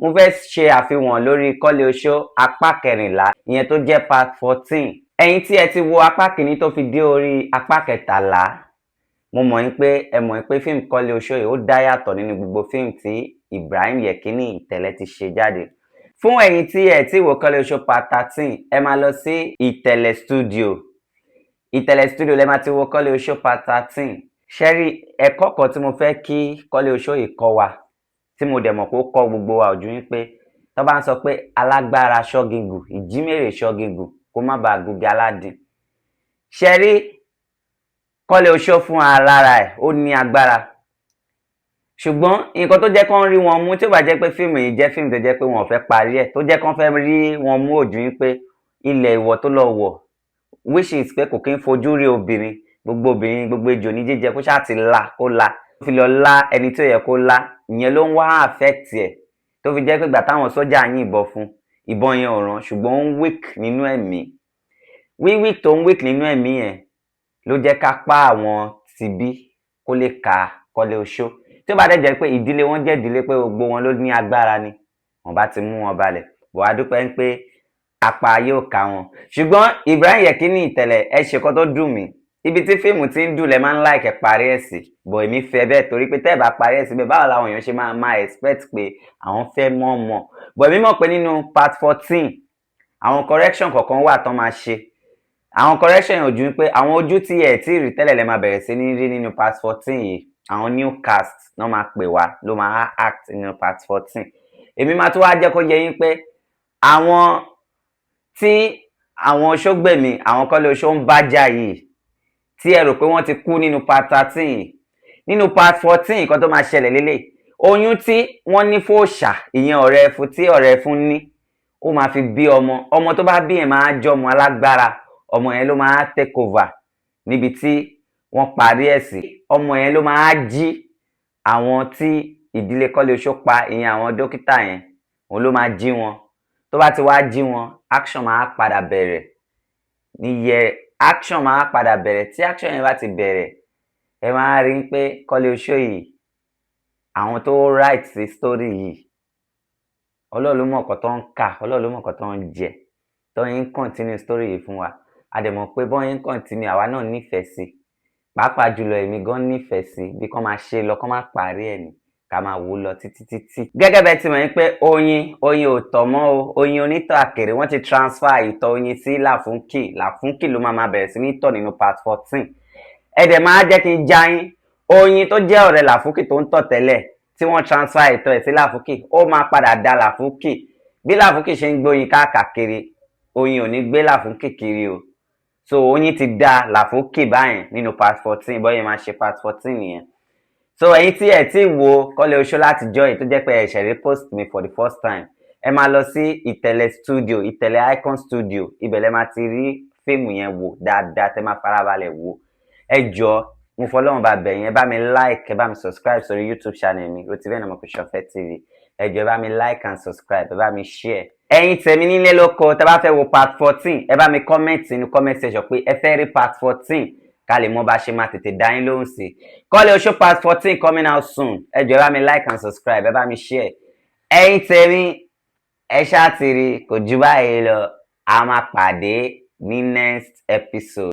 Mo fẹ́ ṣe àfihàn lórí Kọ́lé Oṣó apá 14, ìyẹn tó jẹ́ part 14. Ẹ̀yin tí ẹ ti wo apá kìíní tó fi dé orí apá 13, mo mọ̀ yín pé ẹ mọ̀ yín pé fíìmù Kọ́lé Oṣó yìí, ó dá yàtọ̀ nínú gbogbo fíìmù tí Ibrahim Yekini Ìtẹ̀lẹ̀ ti ṣe jáde. Fún ẹ̀yin tí ẹ ti wo Kọ́lé Oṣó part 13, ẹ máa lọ sí Ìtẹ̀lẹ̀ Studio. Ìtẹ̀lẹ̀ Studio lẹ máa ti wo Kọ́lé Oṣó part 13. Ṣẹ́ ẹ rí ẹ̀kọ́ kan tí mo fẹ́ kí Kọ́lé Oṣó yìí kọ́ wa, tí mo dẹ̀ mọ̀ pé ó kọ́ gbogbo wa, ojú yín pé tó bá ń sọ pé alágbára ṣọ́gingù, ìjímèrè ṣọ́gingù, kó má bàa gungi aládìí. Ṣẹ́ ẹ rí Kọ́lé Oṣó fún alára ẹ̀, ó ní agbára, ṣùgbọ́n nǹkan tó jẹ́ kán rí wọn mú, tí ó bá jẹ́ pé fíìmù yìí jẹ́ fíìmù tó jẹ́ pé wọn ò fẹ́ parí ẹ̀, tó jẹ́ kán fẹ́ rí wọn mú, ojú yín pé ilẹ̀ ìwọ̀ tó lọ wọ̀, which is pé kò kí ń fojú rí obìnrin, gbogbo obìnrin, gbogbo ejò ní jíjẹ, kó ṣáà ti la kó la, ó fi lọ lá ẹni tí ò yẹ kó lá. Ìyẹn ló ń wá affect ẹ̀, tó fi jẹ́ pé ìgbà táwọn sójà yìnbọn fún, ìbọn yẹn ò ràn, ṣùgbọ́n ó ń weak nínú ẹ̀mí. Wí weak tó ń weak nínú ẹ̀mí yẹn ló jẹ́ ká pa àwọn tìbí kó lè ka Kọ́lé Oṣó. Tí ó bá dẹ̀ jẹ́ pé ìdílé wọn jẹ́ ìdílé pé gbogbo wọn ló ní agbára ni, wọ́n bá ti mú wọn balẹ̀ bọ̀. Wá dúpẹ́ pé apá ayé ò ká wọn. Ṣùgbọ́n Ibrahim Yekini Ìtẹ̀lẹ̀, ẹ ṣe kan tó dùn mí. Ibi tí fíìmù ti ń dùn lẹ máa ń like parí ẹ̀ sí bọ̀. Èmi fẹ́ bẹ́ẹ̀, torí pé tẹ́ ẹ̀ bá parí ẹ̀ sí bẹ́ẹ̀, báwo làwọn èèyàn ṣe máa máa expect pé àwọn fẹ́ mọ̀ mọ̀ bọ̀? Èmi mọ̀ pé nínú part 14, àwọn correction kọ̀ọ̀kan wà tán máa ṣe. Àwọn correction yẹn ò ju pé àwọn ojú tí ẹ̀ tí rí tẹ́lẹ̀ lẹ máa bẹ̀rẹ̀ sí ní rí nínú part 14 yìí. Àwọn new cast náà máa pè wá, ló máa act nínú part 14. Èmi máa tún wá jẹ́ kó yé yín pé àwọn tí àwọn Oṣógbèmí, àwọn Kọ́lé Oṣó ń bá jà yìí, tí ẹ rò pé wọ́n ti kú nínú part 13 yìí, nínú part 14, nǹkan tó máa ṣẹlẹ̀ lélẹ̀: oyún tí wọ́n ní fòòṣà, ìyẹn ọ̀rẹ́ ẹfun tí ọ̀rẹ́ ẹfun ní, ó máa fi bí ọmọ. Ọmọ tó bá bí yẹn máa jọmọ alágbára. Ọmọ yẹn ló máa take over níbi tí wọ́n parí ẹ̀ sí. Ọmọ yẹn ló máa jí àwọn tí ìdílé Kọ́lé Oṣó pa, ìyẹn àwọn dókítà yẹn, òun ló máa jí wọn. Tó bá ti wá jí wọn, action máa padà bẹ̀rẹ̀ níyẹ. Action máa padà bẹ̀rẹ̀. Tí action yẹn bá ti bẹ̀rẹ̀, ẹ máa rí pé Kọ́lé Oṣó yìí, àwọn tó write sí story yìí, Ọlọ́run ló mọ̀ nǹkan tó ń kà, Ọlọ́run ló mọ̀ nǹkan tó ń jẹ, tó ń continue story yìí fún wa. A dẹ̀ mọ̀ pé bọ́n ń continue, àwa náà nífẹ̀ẹ́ sí, pàápàá jùlọ èmi gan nífẹ̀ẹ́ sí bí kán máa ṣe lọ, kán máa parí ẹ̀ ní ká máa wò lọ títí títí. Gẹ́gẹ́ bẹ́ẹ̀ ti mọ̀ yín pé oyin, oyin ò tọ̀ mọ́ o. Oyin onítọ̀ àkèrè, wọ́n ti transfer ìtọ̀ oyin sí Làfúnkì. Làfúnkì ló máa máa bẹ̀rẹ̀ sí ní tọ̀ nínú part 14. Ẹ dẹ̀ máa jẹ́ kí n já yín: oyin tó jẹ́ ọ̀rẹ́ Làfúnkì tó ń tọ̀ tẹ́lẹ̀, tí wọ́n transfer ìtọ̀ ẹ̀ sí Làfúnkì, ó máa padà da Làfúnkì. Bí Làfúnkì ṣe ń gbóyin káàkiri, oyin ò ní gbé Làfúnkì kiri o. So oyin ti da Làfúnkì báyìí nínú part 14. Bọ́yẹn máa ṣe part 14 nìyẹn. So ẹ̀yin tí ẹ̀ tí wo Kọ́lé Oṣó látijọ́ yìí, tó jẹ́ pé ẹ ṣẹ̀ rí post mi for the first time, ẹ máa lọ sí Ìtẹ̀lẹ̀ Studio, Ìtẹ̀lẹ̀ Icon Studio. Ibẹ̀ lẹ máa ti rí fíìmù yẹn wò dáadáa, tẹ́ máa farabalẹ̀ wò. Ẹ jọ̀ọ́, mo fọlọ́run bá bẹ̀ yín, ẹ bá mi like, ẹ bá mi subscribe sórí YouTube channel mi, Rotimi Ọmọkùnṣọ̀fẹ́ TV. Ẹ jọ̀ọ́, ẹ bá mi like and subscribe, ẹ bá mi share. Ẹ̀yin tèmi nílé lóko, tẹ́ bá fẹ́ wo part 14, ẹ bá mi comment nínú comment section pé ẹ fẹ́ rí part 14, ká lè mọ bá ṣe máa tètè dá yín lóhùn sí. Kọ́lé Oṣó part 14 coming out soon. Ẹ jọ̀ọ́, ẹ bá mi like and subscribe, ẹ bá mi share. Ẹ̀yin tèmi, ẹ ṣáà ti rí, kò jù báyìí lọ. A máa pàdé ní next episode.